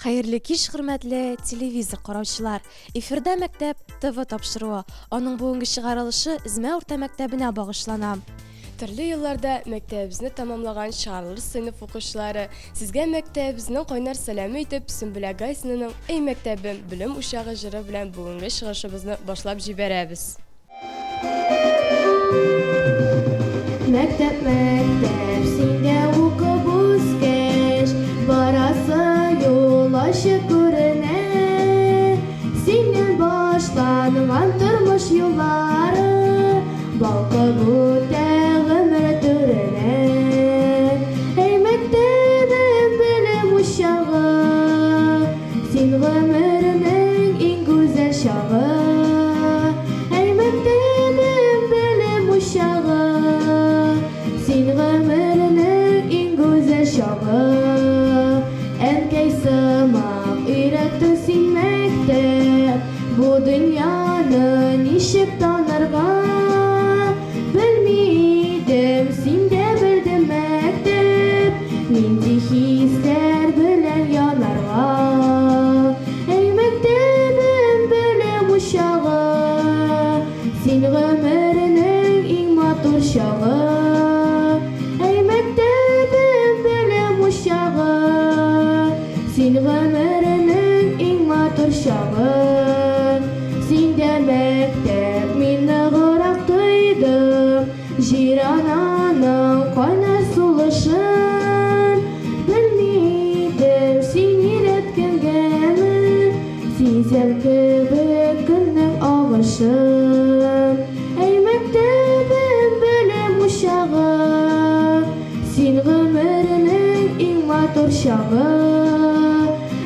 Хәерле кич, хөрмәтле телевизор караучылар! Эфирда Мәктәп ТВ тапшыруы. Аның бүгенге чыгарылышы Эзмә урта мәктәбенә багышлана. Төрле елларда мәктәбебезне тәмамлаган чыгарылыш сыйныф укучылары, сезгә мәктәбебезнең кайнар сәламе итеп Сөмбелә Гайсинаның Эй, мәктәбем, белем учагы җыры белән бүгенге чыгышыбызны башлап җибәрәбез. Мәктәп, мәктәп, синдә укып үскәч, Барасы юл ачык күренә. Синнән башланган тормыш юллары Балкып үтә гомер түренә. Әй, мәктәбем, белем учагы, Син гомернең иң гүзәл чагы, Әй, мәктәбем, белем учагы. Син гомернең иң гүзәл чагы. Әнкәй сымак өйрәттең син мәктәп, Бу дөньяны ничек танырга? Белми идем, синдә белдем мәктәп, Нинди хисләр белән янарга. Әй, мәктәбем, белем учагы, Син гомернең иң матур чагы. Әй, мәктәбем, белем учагы, Син гомернең иң матур чагы. Синдә мәктәп, мин ныграк тойдым Җир-ананың кайнар сулышын. Белми идем, син өйрәткәнгәме, Сизәм кебек көннең агышын. Әй, мәктәбем, белем учагы, Син гомернең иң матур чагы.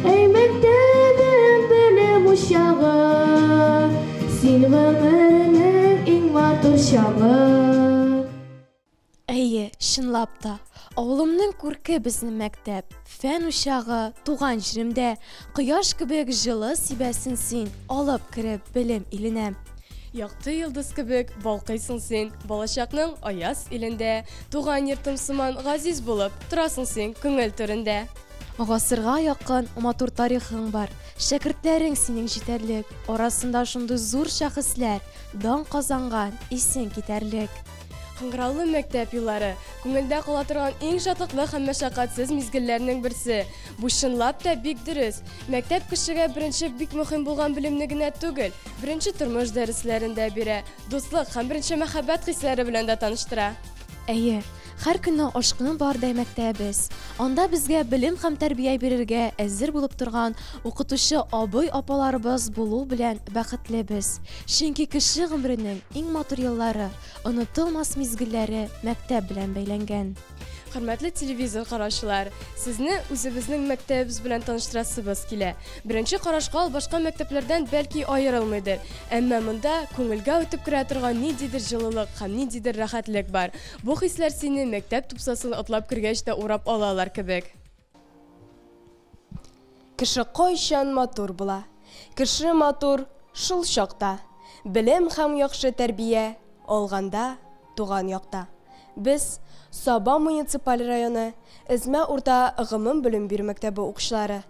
Әй, мәктәбем, белем учагы, Син гомернең иң матур чагы. Әйе, чынлап та, авылымның күрке безнең мәктәп, фән учагы, туган җиремдә кояш кебек җылы сибәсен син, алып кереп белем иленә. Якты йолдыз кебек балкыйсың син, Балачакның аяз илендә. Туган йортым сыман газиз булып, Торасың син күңел түрендә. Гасырга якын матур тарихың бар, Шәкертләрең синең җитәрлек. Арасында шундый зур шәхесләр, Дан казанган, исең китәрлек. Кыңгыраулы мәктәп еллары, күңелдә кала торган иң шатлыклы һәм мәшәкатьсез мизгелләрнең берсе. Бу чынлап та бик дөрес. Мәктәп кешегә беренче бик мөһим булган белемне генә түгел, беренче тормыш дәресләрен дә бирә, дуслык һәм беренче мәхәббәт хисләре белән дә таныштыра. Әйе, һәр көнне ашкыну бардай мәктәбебез. Анда безгә белем һәм тәрбия бирергә әзер булып торган укытучы абый-апаларыбыз булу белән бәхетле без. Чөнки кеше гомеренең иң матур еллары, онытылмас мизгелләре мәктәп белән бәйләнгән. Хөрмәтле телевизор караучылар, сезне үзебезнең мәктәбебез белән таныштырасыбыз килә. Беренче карашка ул башка мәктәпләрдән бәлки аерылмыйдыр. Әмма монда күңелгә үтеп керә торган ниндидер җылылык һәм ниндидер рәхәтлек бар. Бу хисләр сине мәктәп тупсасын атлап кергәч тә урап алалар кебек. Кеше кайчан матур була? Кеше матур шул чакта, белем һәм яхшы тәрбия алганда туган якта. Без, Саба муниципаль районы, Эзмә урта гомум белем бирү мәктәбе укучылары,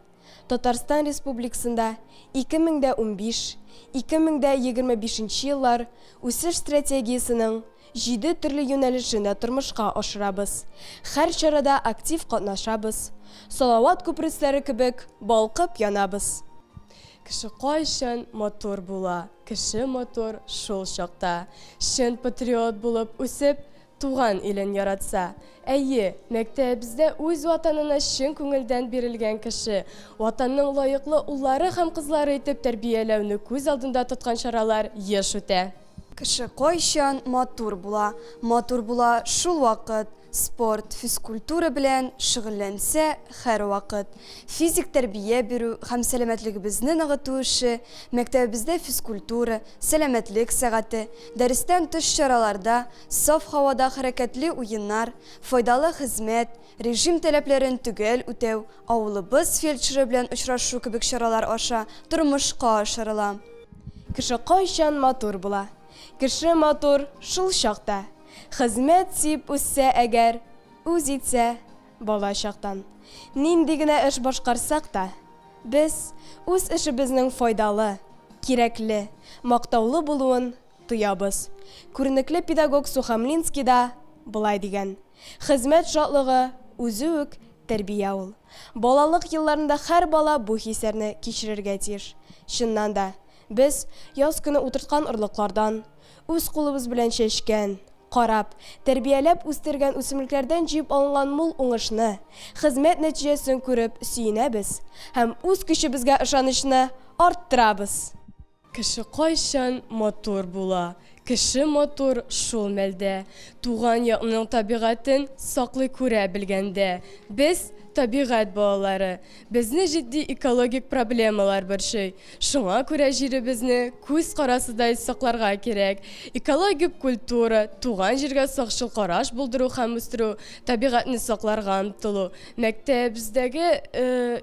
Татарстан Республикасында 2015, 2025 нче еллар үсеш стратегиясенең Җиде төрле юнәлешен дә тормышка ашырабыз. Һәр чарада актив катнашабыз. Салават күперсләре кебек балкып янабыз. Кеше кайчан матур була? Кеше матур шул чакта, чын патриот булып үсеп, туган илен яратса. Әйе, мәктәбебездә үз Ватанына чын күңелдән бирелгән кеше, Ватанның лаеклы уллары һәм кызлары итеп тәрбияләүне күз алдында тоткан чаралар еш үтә. Кеше кайчан матур була? Матур була шул вакыт, спорт, физкультура белән шөгыльләнсә һәрвакыт. Физик тәрбия бирү һәм сәламәтлегебезне ныгыту эше мәктәбебездә физкультура, сәламәтлек сәгате, дәрестән тыш чараларда, саф һавада хәрәкәтле уеннар, файдалы хезмәт, режим таләпләрен төгәл үтәү, авылыбыз фельдшеры белән очрашу кебек чаралар аша тормышка ашырыла. Кеше кайчан матур була? Кеше матур шул чакта, Хезмәт сөеп үссә әгәр, Үз итсә бала чактан. Нинди генә эш башкарсак та, Без үз эшебезнең файдалы, кирәкле, мактаулы булуын тоябыз. Күренекле педагог Сухомлинский да болай дигән, Хезмәт шатлыгы үзе үк тәрбия ул. Балалык елларында һәр бала бу хисләрне кичерергә тиеш. Чыннан да, без яз көне утырткан орлыклардан, үз кулыбыз белән чәчкән, карап, тәрбияләп үстергән үсемлекләрдән җыеп алынган мул уңышны, хезмәт нәтиҗәсен күреп сөенәбез һәм үз көчебезгә ышанычны арттырабыз. Кеше кайчан матур була? Кеше матур шул мәлдә, туган якның табигатен саклый күрә белгәндә. Без, табигать балалары. Безне җитди экологик проблемалар борчый. Шуңа күрә җиребезне күз карасыдай сакларга кирәк. Экологик культура, туган җиргә сакчыл караш булдыру һәм үстерү, табигатьне сакларга омтылу, мәктәбебездәге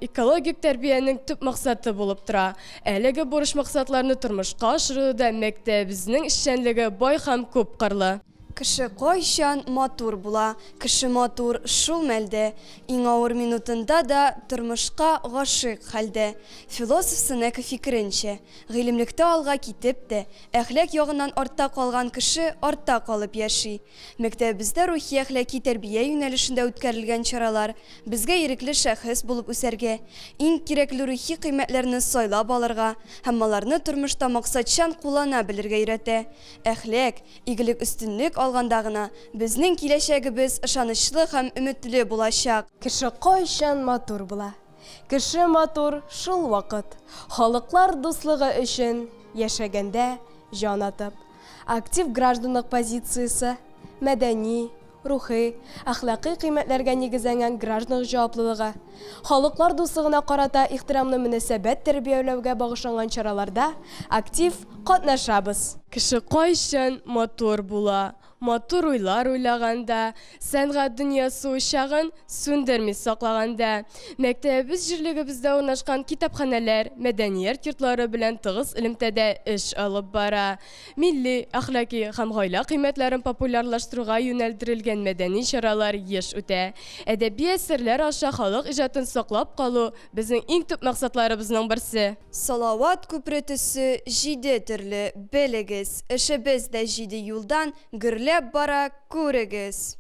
экологик тәрбиянең төп максаты булып тора. Әлеге бурыч-максатларны тормышка ашыруда мәктәбебезнең эшчәнлеге бай һәм күпкырлы. Кеше кайчан матур була? Кеше матур шул мәлдә, иң авыр минутында да тормышка гашыйк хәлдә. Философ Сенека фикеренчә, гыйлемлектә алга китеп тә, әхлак ягыннан артта калган кеше артта калып яши. Мәктәбебездә рухи-әхлаки тәрбия юнәлешендә үткәрелгән чаралар безгә ирекле шәхес булып үсәргә, иң кирәкле рухи кыйммәтләрне сайлап алырга һәм аларны тормышта максатчан куллана белергә өйрәтә. Әхлак, Игелек өстенлек алганда гына безнең киләчәгебез ышанычлы һәм өметле булачак. Кеше кайчан матур була? Кеше матур шул вакыт, халыклар дуслыгы өчен яшәгәндә җан атып. Актив гражданлык позициясе, мәдәни, рухи, әхлакый кыйммәтләргә нигезләнгән гражданлык җаваплылыгы, халыклар дуслыгына карата ихтирамлы мөнәсәбәт тәрбияләүгә багышланган чараларда актив катнашабыз. Кеше кайчан матур була? Матур уйлар уйлаганда, сәнгать дөньясы учагын сүндерми саклаганда. Мәктәбебез җирлегебездә урнашкан китапханәләр, мәдәният йортлары белән тыгыз элемтәдә эш алып бара. Милли, әхлаки һәм гаилә кыйммәтләрен популярлаштыруга юнәлдерелгән мәдәни чаралар еш үтә. Әдәби әсәрләр аша халык иҗатын саклап калу, безнең иң төп максатларыбызның берсе. Салават күпере төсе җиде төрле, белегез, эшебез дә җиде юлдан гөрләп бара, күрегез!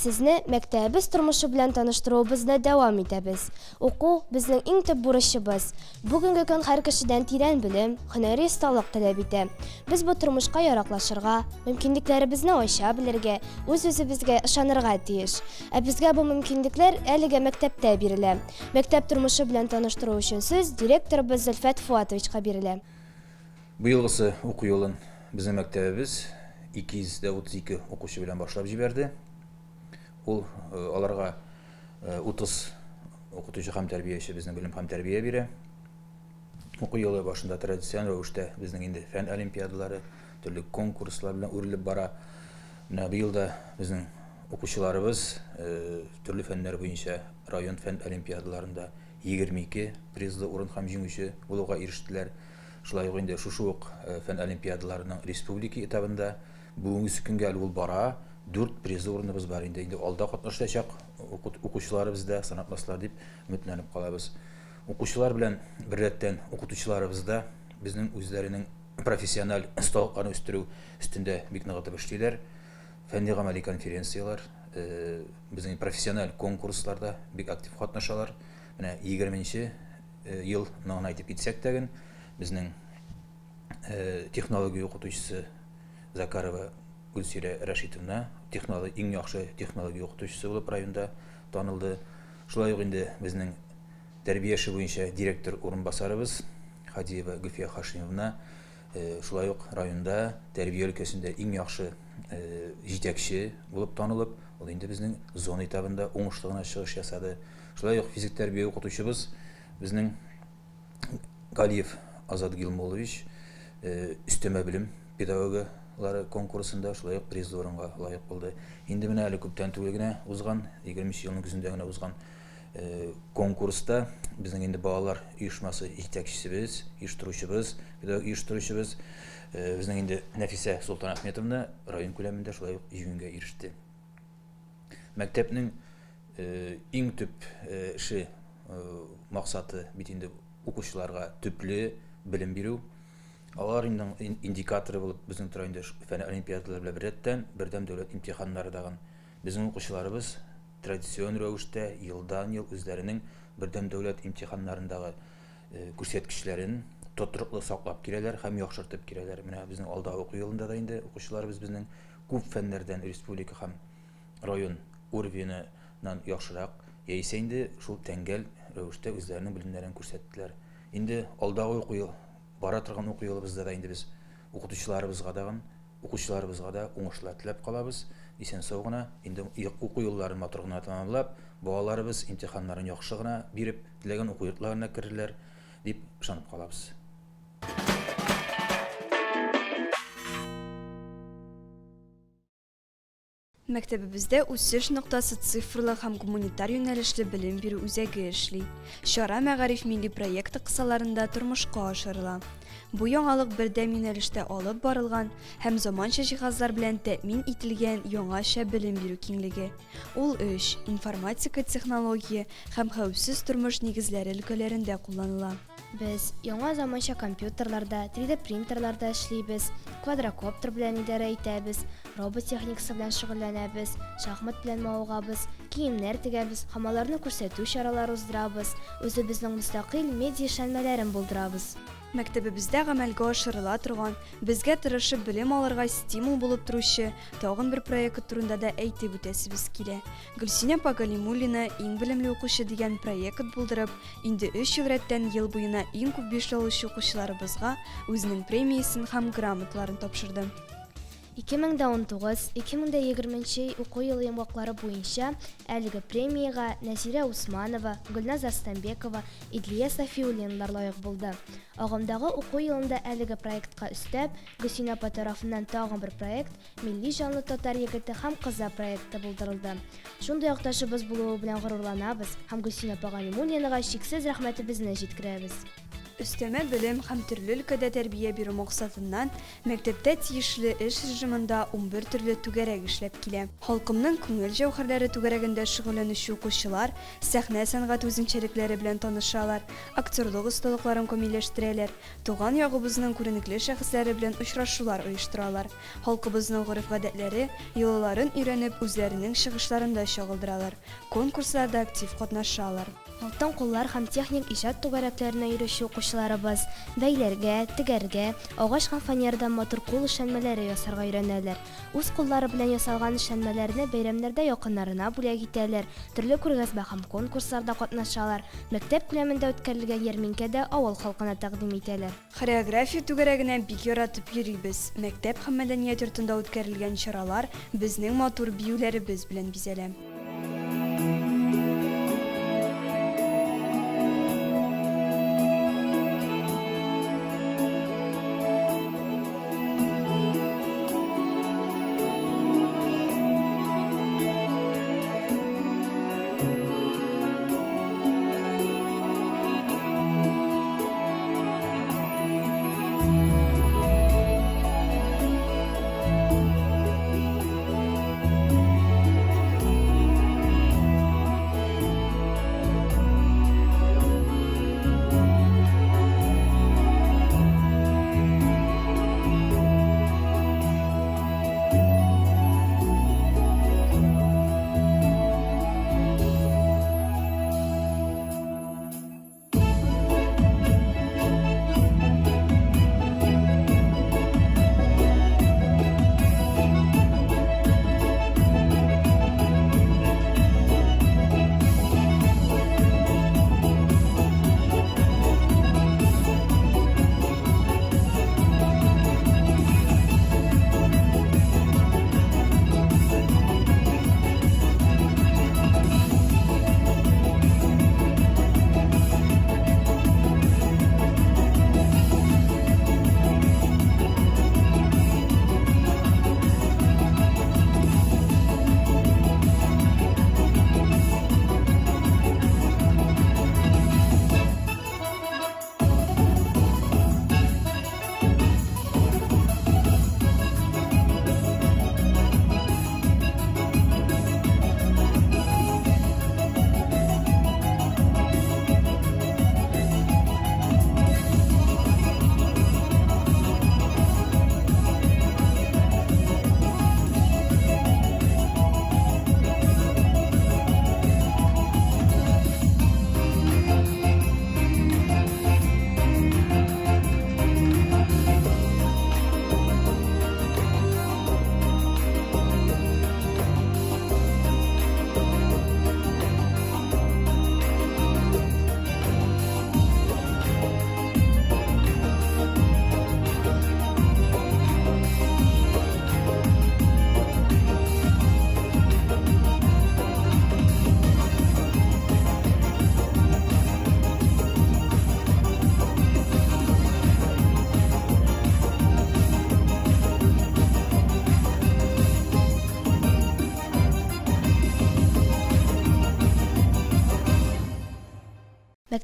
Сезне мәктәбебез тормышы белән таныштыруыбызны дәвам итәбез. Уку, безнең иң төп бурычыбыз. Бүгенге көн һәр кешедән тирән белем, һөнәри осталык таләп итә. Без бу тормышка яраклашырга, мөмкинлекләребезне ача белергә, үз-үзебезгә ышанырга тиеш. Ә безгә бу мөмкинлекләр әлегә мәктәптә бирелә. Мәктәп тормышы белән таныштыру өчен сүз директорыбыз Зөлфәт Фуатовичка бирелә. Быелгысы уку елын безнең мәктәбебез 232 укучы белән башлап җибәрде. Ул аларга 30 укытучы һәм тәрбияче безнең белем һәм тәрбия бирә. Уку елы башында традицион рәвештә безнең инде фән олимпиадалары, төрле конкурслар белән үрелеп бара. Менә быел да безнең укучыларыбыз төрле фәннәр буенча район фән олимпиадаларында 22 призлы урын һәм җиңүче булуга ирештеләр. Шулай ук инде шушы ук фән олимпиадаларының республика этабында бүгенге көнгә әле ул бара. 4 призлы урыныбыз бар инде. Инде алда катнашачак укучыларыбыз да сынатмаслар дип өметләнеп калабыз. Укучылар белән беррәттән укытучыларыбыз да безнең үзләренең профессиональ осталыкларын үстерү өстендә бик ныгытып эшлиләр. Фәнни-гамәли конференцияләр, безнең профессиональ конкурсларда бик актив катнашалар. Менә 20 нче ел гына әйтеп китсәк тәген, безнең технология укытучысы Закарова Гөлсирә Рәшитовна технология иң яхшы технология укытучысы булып районда танылды. Шулай ук инде безнең тәрбия эше буенча директор урынбасарыбыз Хадиева Гөлфия Хашимовна шулай ук районда тәрбия өлкәсендә иң яхшы җитәкче булып танылып, ул инде безнең зона этабында уңышлы гына чыгыш ясады. Шулай ук физик тәрбия укытучыбыз безнең Галиев Азат Гилмуллович өстәмә белем педагогылары конкурсында шулай ук призлы урынга лаек булды. Инде менә әле күптән түгел генә узган, 23 елның көзендә генә узган конкурста безнең инде балалар оешмасы җитәкчесебез, оештыручыбыз, педагог оештыручыбыз, безнең инде Нәфисә Солтанахметовна район күләмендә шулай ук җиңүгә иреште. Мәктәпнең иң төп эше, максаты бит инде укучыларга төпле белем бирү. Алар инде индикаторы булып безнең тора инде фән олимпиадалары белән беррәттән бердәм дәүләт имтиханнары дагын. Безнең укучыларыбыз традицион рәвештә елдан-ел үзләренең бердәм дәүләт имтиханнарындагы күрсәткечләрен тотрыклы саклап киләләр һәм яхшыртып киләләр. Менә безнең алдагы уку елында да инде укучыларыбыз безнең күп фәннәрдән республика һәм район уровененнан яхшырак, яисә инде шул тәңгәл рәвештә үзләренең белемнәрен күрсәттеләр. Инде алдагы уку ел, бара торган уку елыбызда да инде без укытучыларыбызга дагын, укучыларыбызга да уңышлар теләп калабыз. Исән-сау гына, инде уку елларын матур гына тәмамлап, балаларыбыз имтиханнарын яхшы гына биреп, теләгән уку йортларына керерләр дип ышанып калабыз. Мәктәбебездә Үсеш ноктасы цифрлы һәм гуманитар юнәлешле белем бирү үзәге эшли. Чара Мәгариф милли проекты кысаларында тормышка ашырыла. Бу яңалык бердәм юнәлештә алып барылган һәм заманча җиһазлар белән тәэмин ителгән яңача белем бирү киңлеге. Ул өч, информатика, технология һәм хәвефсез тормыш нигезләре өлкәләрендә кулланыла. Без яңа заманча компьютерларда, 3D принтерларда эшлибез, квадрокоптер белән идарә итәбез, робот техникасы белән шөгыльләнәбез, шахмат белән мавыгабыз, киемнәр тегәбез һәм аларны күрсәтү чаралары уздырабыз, үзебезнең мөстәкыйль медиа эшләнмәләрен булдырабыз. Мәктәбебездә гамәлгә ашырыла торган, безгә тырышып белем алырга стимул булып торучы тагын бер проект турында да әйтеп үтәсебез килә. Гөлсинә апа Галимуллина Иң белемле укучы дигән проект булдырып, инде өч ел рәттән ел буена иң күп бишле алучы укучыларыбызга үзенең премиясен һәм грамоталарын тапшырды. 2019, 2020 нче уку елы йомгаклары буенча әлеге премиягә Нәзирә Усманова, Гөлназ Арсланбекова, Идлия Сафиуллиналар лаек булды. Агымдагы уку елында әлеге проектка өстәп, Гөлсинә апа тарафыннан тагын бер проект, Милли җанлы татар егете һәм кызы проекты булдырылды. Шундый якташыбыз булуы белән горурланабыз һәм Гөлсинә апа Галимуллинага чиксез рәхмәтебезне җиткерәбез. Өстәмә белем һәм төрле өлкәдә тәрбия бирү максатыннан, мәктәптә тиешле эш режимында 11 төрле түгәрәк эшләп килә. Халкымның күңел җәүһәрләре түгәрәгендә шөгыльләнүче укучылар сәхнә сәнгате үзенчәлекләре белән танышалар, актерлык осталыкларын камилләштерәләр, туган ягыбызның күренекле шәхесләре белән очрашулар оештыралар. Халкыбызның гореф-гадәтләре, йолаларын өйрәнеп, үзләренең чыгышларында чагылдыралар, конкурсларда актив катнашалар. Алтын куллар һәм техник иҗат түгәрәкләренә йөрүче укучыларыбыз бәйләргә, тегәргә, агач һәм фанерадан матур кул эшләнмәләре ясарга өйрәнәләр. Үз куллары белән ясалган эшләнмәләрне бәйрәмнәрдә якыннарына бүләк итәләр, төрле күргәзмә һәм конкурсларда катнашалар, мәктәп күләмендә үткәрелгән ярминкәдә авыл халкына тәкъдим итәләр. Хореография түгәрәгенә бик яратып йөрибез. Мәктәп һәм мәдәният йортында үткәрелгән чаралар безнең матур биюләребез белән бизәлә.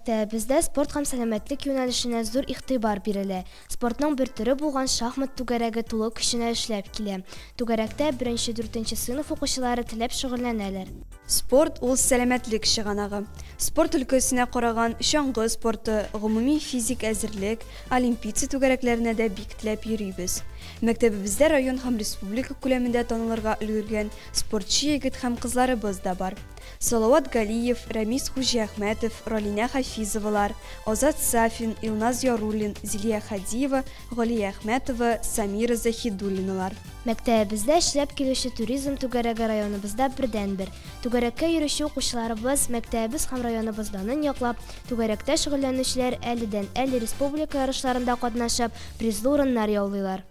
Мәктәбебездә спорт һәм сәламәтлек юнәлешенә зур игътибар бирелә. Спортның бер төре булган шахмат түгәрәге тулы көченә эшләп килә. Түгәрәктә беренче-дүртенче сыйныф укучылары теләп шөгыльләнәләр. Спорт ул сәламәтлек чыганагы. Спорт өлкәсенә караган чаңгы спорты, гомуми физик әзерлек, олимпийцы түгәрәкләренә дә бик теләп йөрибез. Мәктәбебездә район һәм республика күләмендә танылырга өлгергән спортчы егет һәм кызларыбыз да бар. Салават Галиев, Рәмис Хуҗиәхмәтов, Ралинә Хафизовалар, Азат Сафин, Илназ Яруллин, Зилия Хадиева, Галия Әхмәтова, Самира Заһидуллиналар. Мәктәбебездә эшләп килүче туризм түгәрәге районыбызда бердәнбер. Түгәрәккә йөрүче укучыларыбыз мәктәбебез һәм районыбыз данын яклап, түгәрәктә шөгыльләнүчеләр әледән-әле республика ярышларында катнашып, призлы урыннар яулыйлар.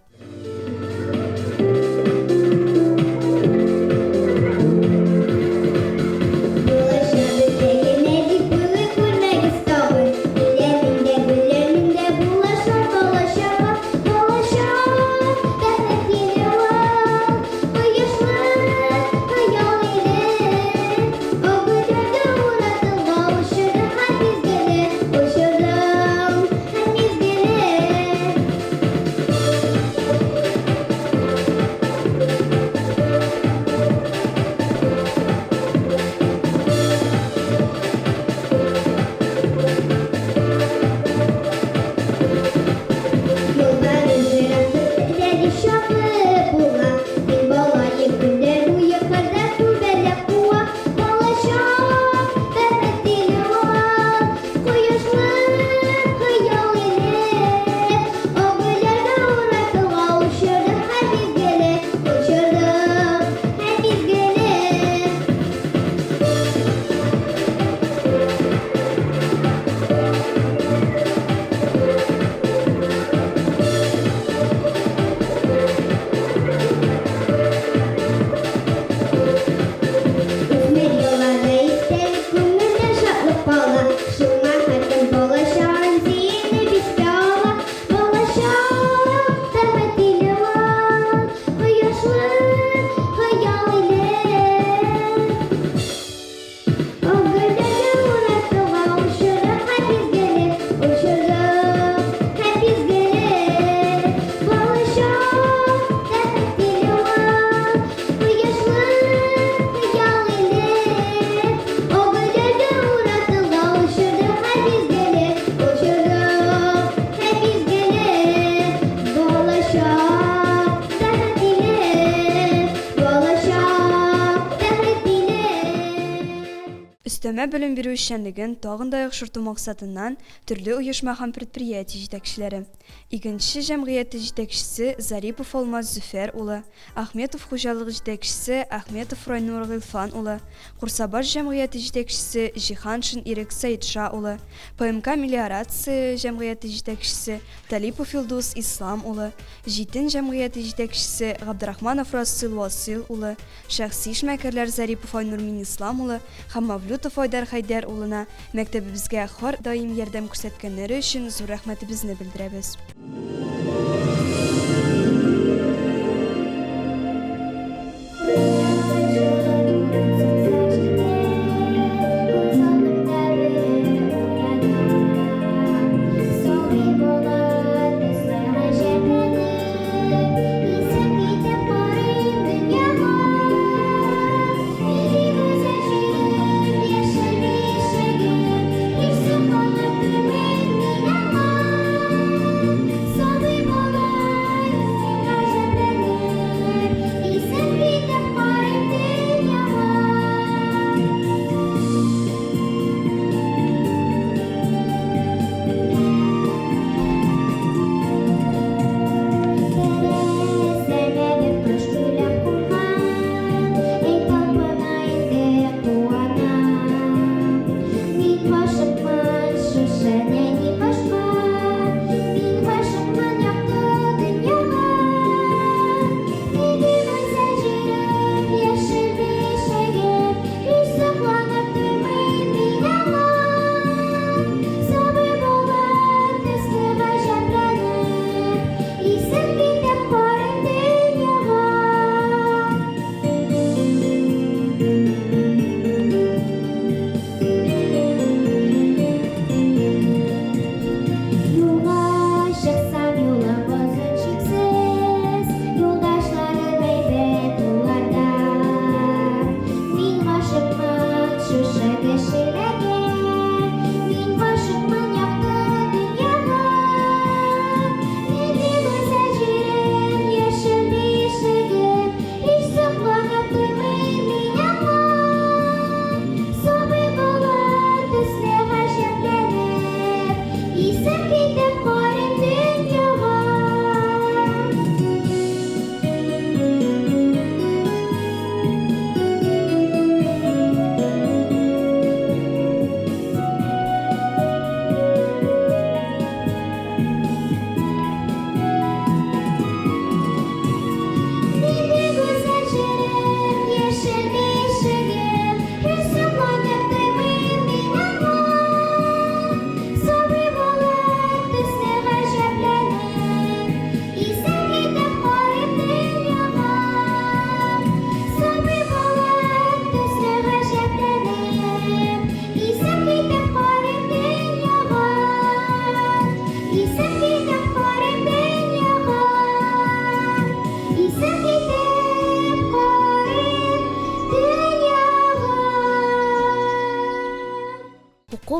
Өстәмә белем бирү эшчәнлеген тагын да яхшырту максатыннан төрле оешма һәм предприятие җитәкчеләре, Игенче җәмгыяте җитәкчесе Зарипов Алмаз Зөфәр улы, Ахметов хуҗалыгы җитәкчесе Ахметов Райнур Гыйлфан улы, Курсабаш җәмгыяте җитәкчесе Җиһаншин Ирек Сәетша улы, ПМК-Мелиорация җәмгыяте җитәкчесе Талипов Илдус Ислам улы, Җитен җәмгыяте җитәкчесе Габдрахманов Расыйл Васыйл улы, шәхси эшмәкәрләр Зарипов Айнур Минислам улы һәм Мавлютов Айдар Хәйдәр улына мәктәбебезгә һәр даим ярдәм күрсәткәннәре өчен зур рәхмәтебезне белдерәбез.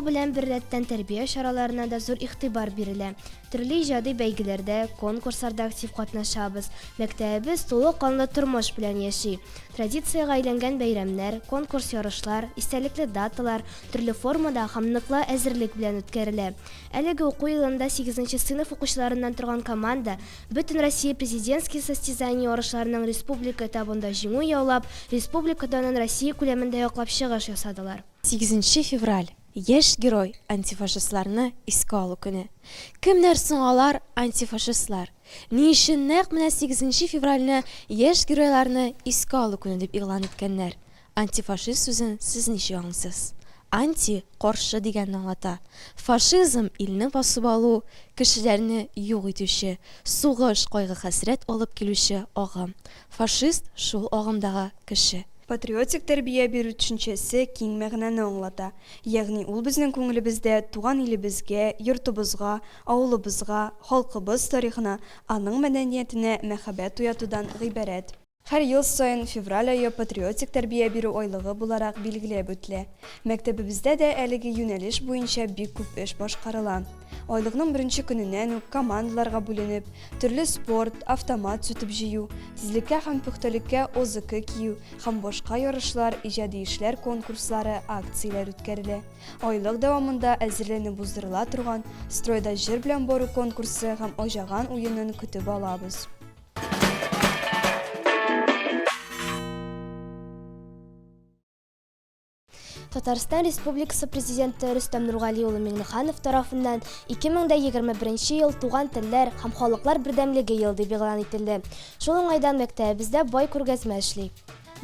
белән беррәттән тәрбия чараларына да зур игътибар бирелә. Төрле иҗади бәйгеләрдә, конкурсларда актив катнашабыз. Мәктәбебез тулы канлы тормыш белән яши. Традициягә әйләнгән бәйрәмнәр, конкурс-ярышлар, истәлекле даталар төрле формада һәм ныклы әзерлек белән үткәрелә. Әлеге уку елында сигезенче сыйныф укучыларыннан торган команда Бөтенроссия президентские состязания ярышларының республика этабында җиңү яулап, республика данын Россия күләмендә яклап чыгыш ясадылар. Сигезенче февраль, яшь герой антифашистларны искә алу көне. Кемнәр соң алар антифашистлар? Ни өчен нәкъ менә сигезенче февральне яшь геройларны искә алу көне дип игълан иткәннәр? Антифашист сүзен сез ничек аңлыйсыз? Анти, каршы дигәнне аңлата. Фашизм, илне басып алу, кешеләрне юк итүче, сугыш, кайгы-хәсрәт алып килүче агым. Фашист, шул агымдагы кеше. Патриотик тәрбия бирү төшенчәсе киң мәгънәне аңлата, ягъни ул безнең күңелебездә туган илебезгә, йортыбызга, авылыбызга, халкыбыз тарихына, аның мәдәниятенә мәхәббәт уятудан гыйбарәт. Һәр ел саен февраль ае патриотик тәрбия бирү айлыгы буларак билгеләп үтелә. Мәктәбебездә дә әлеге юнәлеш буенча бик күп эш башкарыла. Айлыкның беренче көненнән үк командаларга бүленеп, төрле спорт, автомат сүтеп җыю, тизлеккә һәм пөхтәлеккә ОЗК кию һәм башка ярышлар, иҗади эшләр конкурслары, акцияләр үткәрелә. Айлык дәвамында әзерләнеп уздырыла торган Стройда җыр белән бару конкурсы һәм Аҗаган уенын көтеп алабыз. Татарстан Республикасы Президенты Рөстәм Нургали улы Миңнеханов тарафыннан 2021 ел туган телләр һәм халыклар бердәмлеге елы дип игълан ителде. Шул уңайдан мәктәбебездә бай күргәзмә эшли.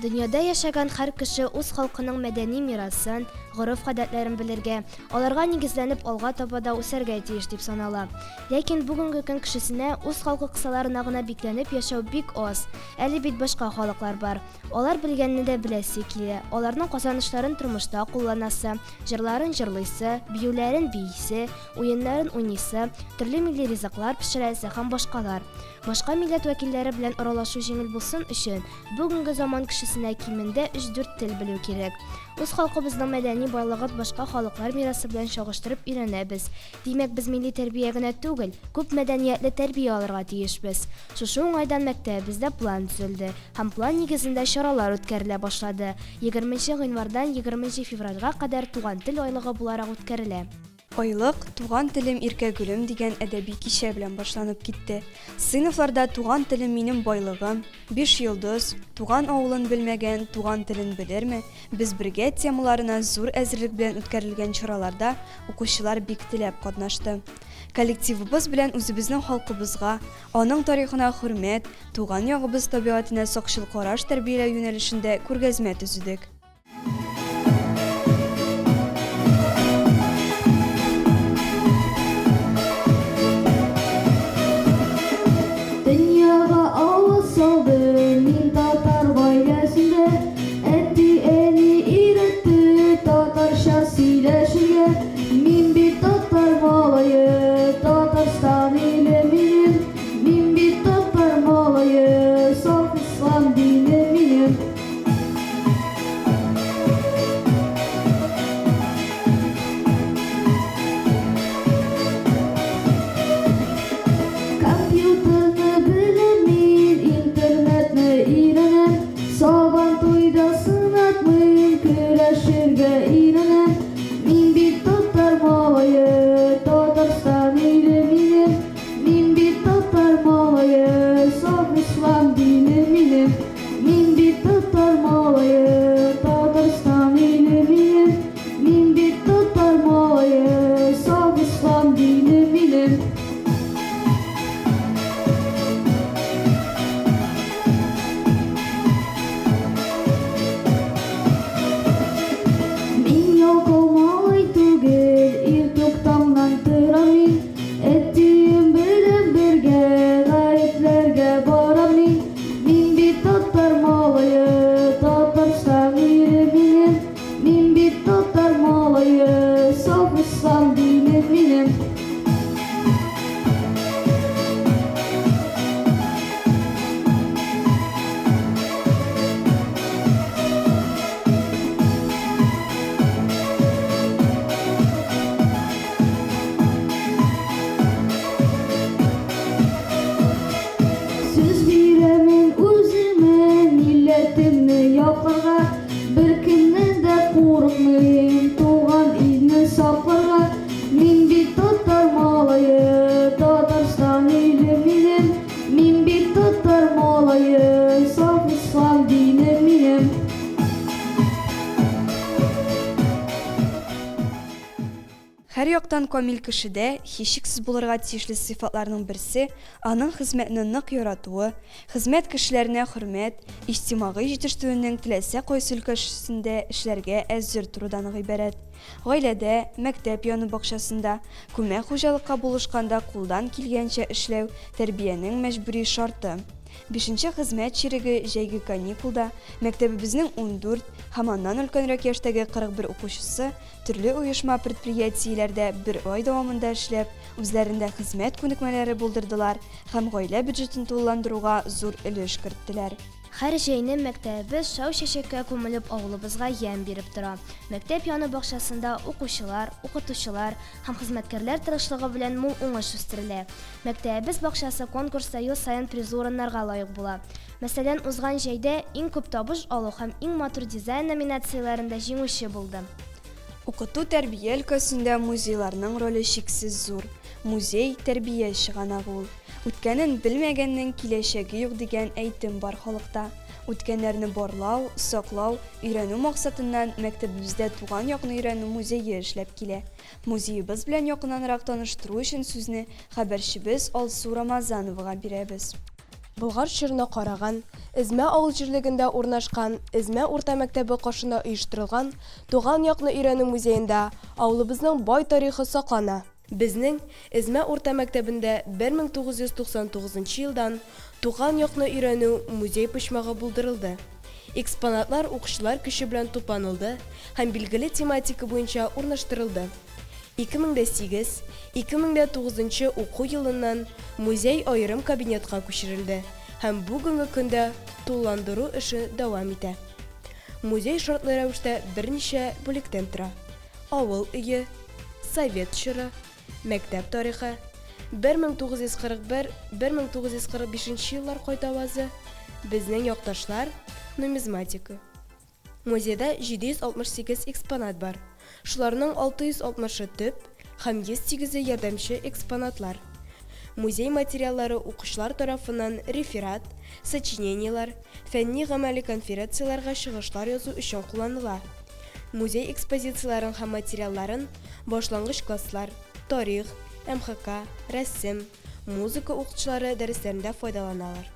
Дөньяда яшәгән һәр кеше үз халкының мәдәни мирасын, гореф-гадәтләрен белергә, аларга нигезләнеп алга таба да үсәргә тиеш дип санала. Ләкин бүгенге көн кешесенә үз халкы кысаларына гына бикләнеп яшәү бик аз. Әле бит башка халыклар бар. Алар белгәнне дә беләсе килә, аларның казанышларын тормышта кулланасы, җырларын җырлыйсы, биюләрен биисе, уеннарын уйныйсы, төрле милли ризыклар пешерәсе һәм башкалар. Башка милләт вәкилләре белән аралашу җиңел булсын өчен, бүгенге заман кешесенә кимендә өч-дүрт тел белү кирәк. Үз халкыбызның мәдәни байлыгын башка халыклар мирасы белән чагыштырып өйрәнәбез. Димәк, без милли тәрбия генә түгел, күп мәдәниятле тәрбия алырга тиешбез. Шушы уңайдан мәктәбебездә план төзелде һәм план нигезендә чаралар үткәрелә башлады. Егерменче гыйнвардан егерменче февральгә кадәр Туган тел айлыгы буларак үткәрелә. Айлык Туган телем иркә гөлем дигән әдәби кичә белән башланып китте. Сыйныфларда Туган телем минем байлыгым, Биш йолдыз, Туган авылын белмәгән туган телен белерме, Без бергә темаларына зур әзерлек белән үткәрелгән чараларда укучылар бик теләп катнашты. Коллективыбыз белән үзебезнең халкыбызга, аның тарихына хөрмәт, туган ягыбыз табигатенә сакчыл караш тәрбияләү юнәлешендә күргәзмә төзедек. Дөньяга авыз салды мин татар гаиләсендә. Әти-әни өйрәтте татарча сөйләшергә. Мин бит татар малае, Татарстан иле минем. Мин бит татар малае, саф ислам дине минем. Һәр яктан камил кешедә һичшиксез булырга тиешле сыйфатларның берсе, аның хезмәтне нык яратуы, хезмәт кешеләренә хөрмәт, иҗтимагый җитештерүнең теләсә кайсы өлкәсендә эшләргә әзер торудан гыйбарәт. Гаиләдә, мәктәп яны бакчасында, күмәк хуҗалыкка булышканда кулдан килгәнчә эшләү, тәрбиянең мәҗбүри шарты. Бишенче хезмәт чиреге җәйге каникулда мәктәбебезнең 14 һәм аннан өлкәнрәк яшьтәге 41 укучысы төрле оешма-предприятиеләрдә бер ай дәвамында эшләп, үзләрендә хезмәт күнекмәләре булдырдылар һәм гаилә бюджетын тулыландыруга зур өлеш керттеләр. Һәр җәйне мәктәбебез шау чәчәккә күмелеп авылыбызга ямь биреп тора. Мәктәп яны бакчасында укучылар, укытучылар һәм хезмәткәрләр тырышлыгы белән мул уңыш үстерелә. Мәктәбебез бакчасы конкурста ел саен призлы урыннарга лаек була. Мәсәлән, узган җәйдә Иң күп табыш алу һәм Иң матур дизайн номинацияләрендә җиңүче булды. Укыту-тәрбия өлкәсендә музейларның роле чиксез зур. Музей, тәрбия чыганагы ул. Үткәнен белмәгәннең киләчәге юк дигән әйтем бар халыкта. Үткәннәрне барлау, саклау, өйрәнү максатыннан мәктәбебездә туган якны өйрәнү музее эшләп килә. Музеебыз белән якыннанрак таныштыру өчен сүзне хәбәрчебез Алсу Рамазановага бирәбез. Болгар чорына караган, Эзмә авыл җирлегендә урнашкан Эзмә урта мәктәбе каршында оештырылган Туган якны өйрәнү музеенда авылыбызның бай тарихы саклана. Безнең Эзмә урта мәктәбендә 1999 елдан Туган якны өйрәнү музей почмагы булдырылды. Экспонатлар укучылар көче белән тупланылды һәм билгеле тематика буенча урнаштырылды. 2008, 2009 уку елыннан музей аерым кабинетка күчерелде һәм бүгенге көндә тулыландыру эше дәвам итә. Музей шартлы рәвештә берничә бүлектән тора, авыл өе, совет чоры, мәктәп тарихы, 1941, 1945 еллар кайтавазы, безнең якташлар, нумизматика. Музейда 768 экспонат бар. Шуларның 660-ы төп һәм 108-е ярдәмче экспонатлар. Музей материаллары укучылар тарафыннан реферат, сочинениеләр, фәнни-гамәли конференцияләргә чыгышлар язу өчен кулланыла. Музей экспозицияләрен һәм материалларын башлангыч класслар, тарих, МХК, рәсем, музыка укытучылары дәресләрендә файдаланалар.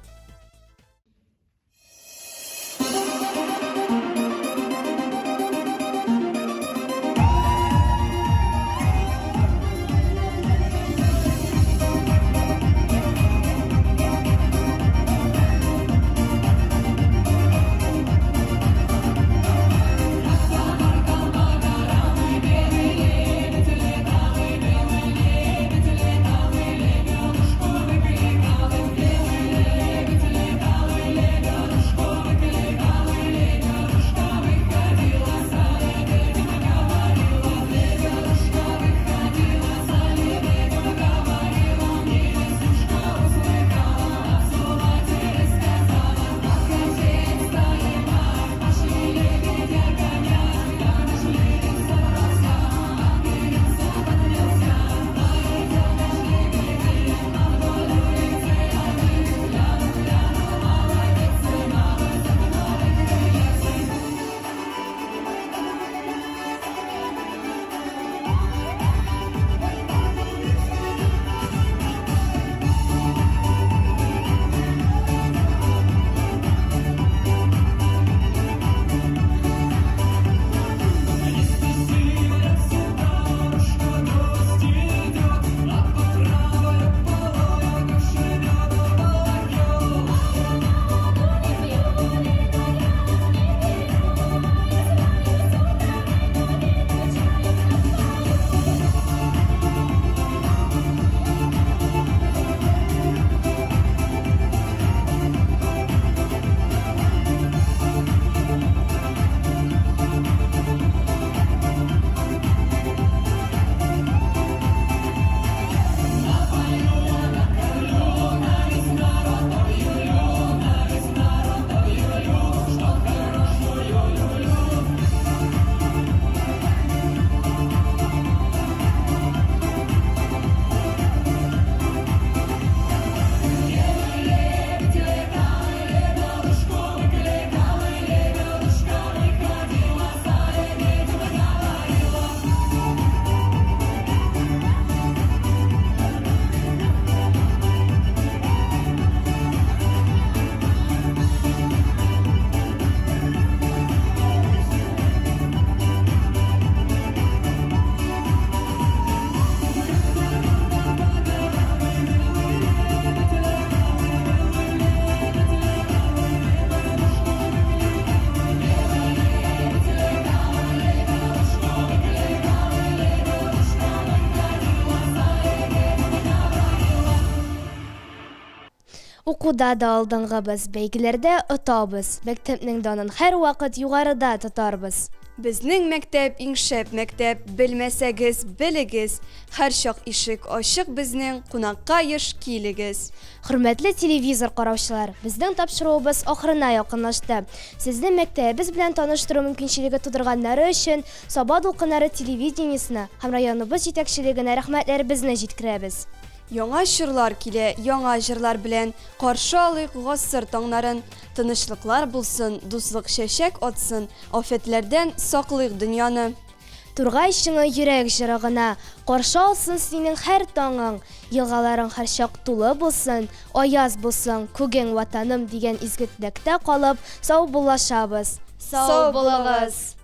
Укуда да алдынгыбыз, бәйгеләрдә отабыз, мәктәпнең данын һәрвакыт югарыда тотарбыз. Безнең мәктәп иң шәп мәктәп, белмәсәгез, белегез, һәрчак ишек ачык безнең, кунакка еш килегез. Хөрмәтле телевизор караучылар, безнең тапшыруыбыз ахырына якынлашты. Сезне мәктәбебез белән таныштыру мөмкинчелеге тудырганнары өчен Саба дулкыннары телевидениесенә һәм районыбыз җитәкчелегенә рәхмәтләребезне җиткерәбез. Яңа чорлар килә, яңа җырлар белән, Каршы алыйк гасыр таңнарын. Тынычлыклар булсын, дуслык чәчәк атсын, Афәтләрдән саклыйк дөньяны. Тургай чыңы йөрәк җыры гына, Каршы алсын синең һәр таңың. Елгаларың һәрчак тулы булсын, Аяз булсын күгең, Ватаным, дигән изге теләктә калып, саубуллашабыз. Сау булыгыз!